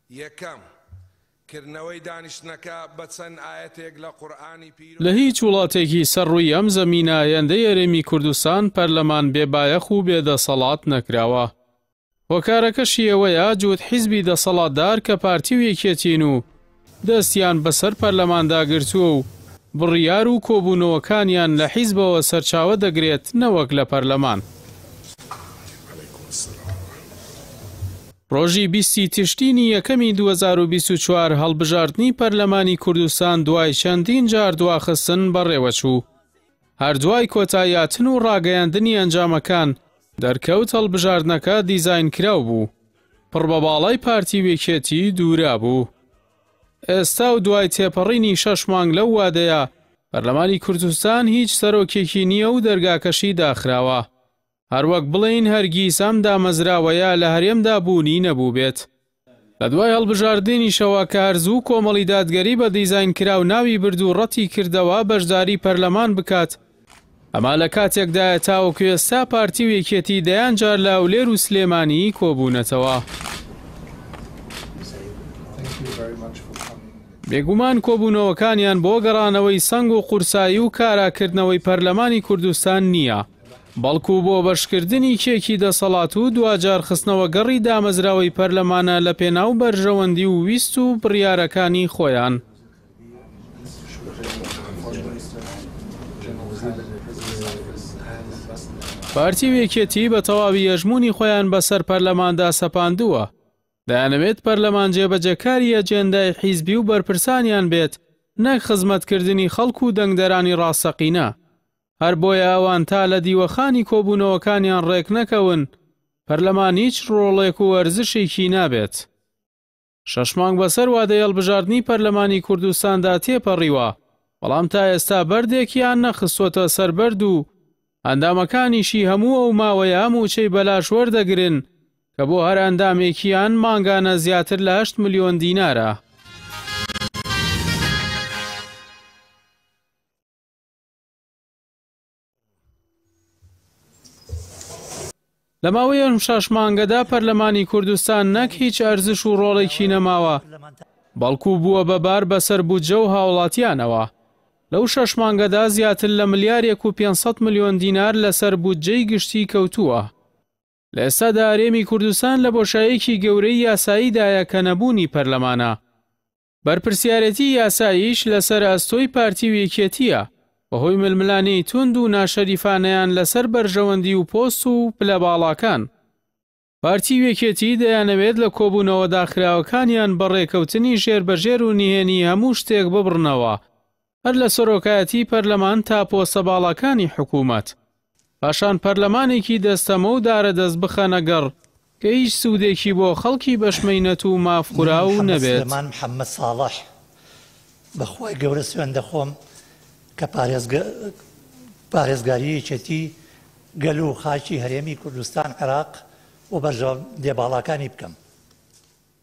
یەکەم، کردنەوەی دانیشتنەکە بە چەند ئایەتێک لە قورئانی پیرۆز. لە هیچ وڵاتێکی سەر ڕووی ئەم زەمینە هێندەی هەرێمی کوردستان پەرلەمان بێ بایەخ و بێ دەسەڵات نەکراوە. هۆکارەکەشی ئەوەیە جووت حیزبی دەسەڵاتدار کە پارتی و یەکێتین و دەستیان بەسەر پەرلەماندا گرتووە و بڕیار و کۆبوونەوەکانیان لە حیزبەوە سەرچاوە دەگرێت نەوەک لە پەرلەمان. ڕۆژی 20 ی تشرینی یەکەمی 2024 هەڵبژاردنی پەرلەمانی کوردستان دوای چەندین جار دواخستن بەڕێوەچوو. هەر دوای کۆتاییهاتن و ڕاگەیاندنی ئەنجامەکان، دەرکەوت هەڵبژاردنەکە دیزاینکراو بوو، پڕ بە باڵای پارتی و یەکێتی دوورابوو. ئێستا و دوای تێپەڕینی شەش مانگ لەو وادەیە، پەرلەمانی کوردستان هیچ سەرۆکێکی نییە و دەرگاکەشی داخراوە. هەروەک بڵێین هەرگیز ئەم دامەزراوەیە لە هەرێمدا بوونی نەبووبێت. لە دوای هەڵبژاردنیشەوە کە هەر زوو کۆمەڵی دادگەری بە دیزاینکراو ناوی برد و ڕەتی کردەوە بەشداری پەرلەمان بکات، ئەمە لە کاتێکدایە تاوەکو ئێستا پارتی و یەکێتی دەیان جار لە هەولێر و سلێمانی کۆبوونەتەوە. بێگومان کۆبوونەوەکانیان بۆ گەڕانەوەی سەنگ و قورسایی و کاراکردنەوەی پەرلەمانی کوردستان نییە، بەڵکو بۆ بەشکردنی کێکی دەسەڵات و دواجار خستنەوە گەڕی دامەزراوەی پەرلەمانە لە پێناو بەرژەوەندی و ویست و بڕیارەکانی خۆیان. پارتی و یەکێتی بە تەواوی هەژموونی خۆیان بەسەر پەرلەماندا سەپاندووە، دەیانەوێت پەرلەمان جێبەجێکاری ئەجێندای حیزبی و بەرپرسانیان بێت نەک خزمەتکردنی خەڵک و دەنگدەرانی ڕاستەقینە. هەر بۆیە ئەوان تا لە دیوەخانی کۆبوونەوەکانیان ڕێکنەکەون، پەرلەمان هیچ ڕۆڵێک و ئەرزشێکی نابێت. شەش مانگ بەسەر وادەی هەڵبژاردنی پەرلەمانی کوردستاندا تێپەڕیوە، بەڵام تا ئێستا بەردێکیان نەخستووەتە سەر بەرد و ئەندامەکانیشی هەموو ئەو ماوەیە مووچەی بەلاش وەردەگرن کە بۆ هەر ئەندامێکیان مانگانە زیاتر لە 8 ملیۆن دینارە. لە ماوەی ئەم شەش مانگەدا پەرلەمانی کوردستان نەک هیچ ئەرزش و ڕۆڵێکی نەماوە، بەڵکو بووە بە بار بەسەر بودجە و هاوڵاتیانەوە. لەو شەش مانگەدا زیاتر لە ملیارێک و 500 ملیۆن دینار لەسەر بودجەی گشتی کەوتووە. لە ئێستادا هەرێمی کوردستان لە بۆشاییەکی گەورەی یاساییدایە کە نەبوونی پەرلەمانە. بەرپرسیارێتی یاساییش لەسەر ئەستۆی پارتی و یەکێتییە، بەهۆی ململانێی توند و ناشەریفانەیان لەسەر بەرژەوەندی و پۆست و پلە باڵاکان. پارتی و یەکێتی دەیانەوێت لە کۆبوونەوە داخراوەکانیان بە ڕێکەوتنی ژێربەژێر و نهێنی هەموو شتێک ببڕنەوە، هەر لە سەرۆکایەتی پەرلەمان تا پۆستە باڵاکانی حکوومەت. پاشان پەرلەمانێکی دەستەمۆ و دارەدەست بخەنە گەڕ کە هیچ سوودێکی بۆ خەڵکی بەشمەینەت و من مافخوراو محەمەد نەبێت. سلێمان محەمەد ساڵح بە خوای گەورە سوێند دەخۆم کە پارێزگاری یەکێتی گەل و خاکی هەرێمی کوردستان عێراق و بەرژەوەندیە باڵاکانی بکەم.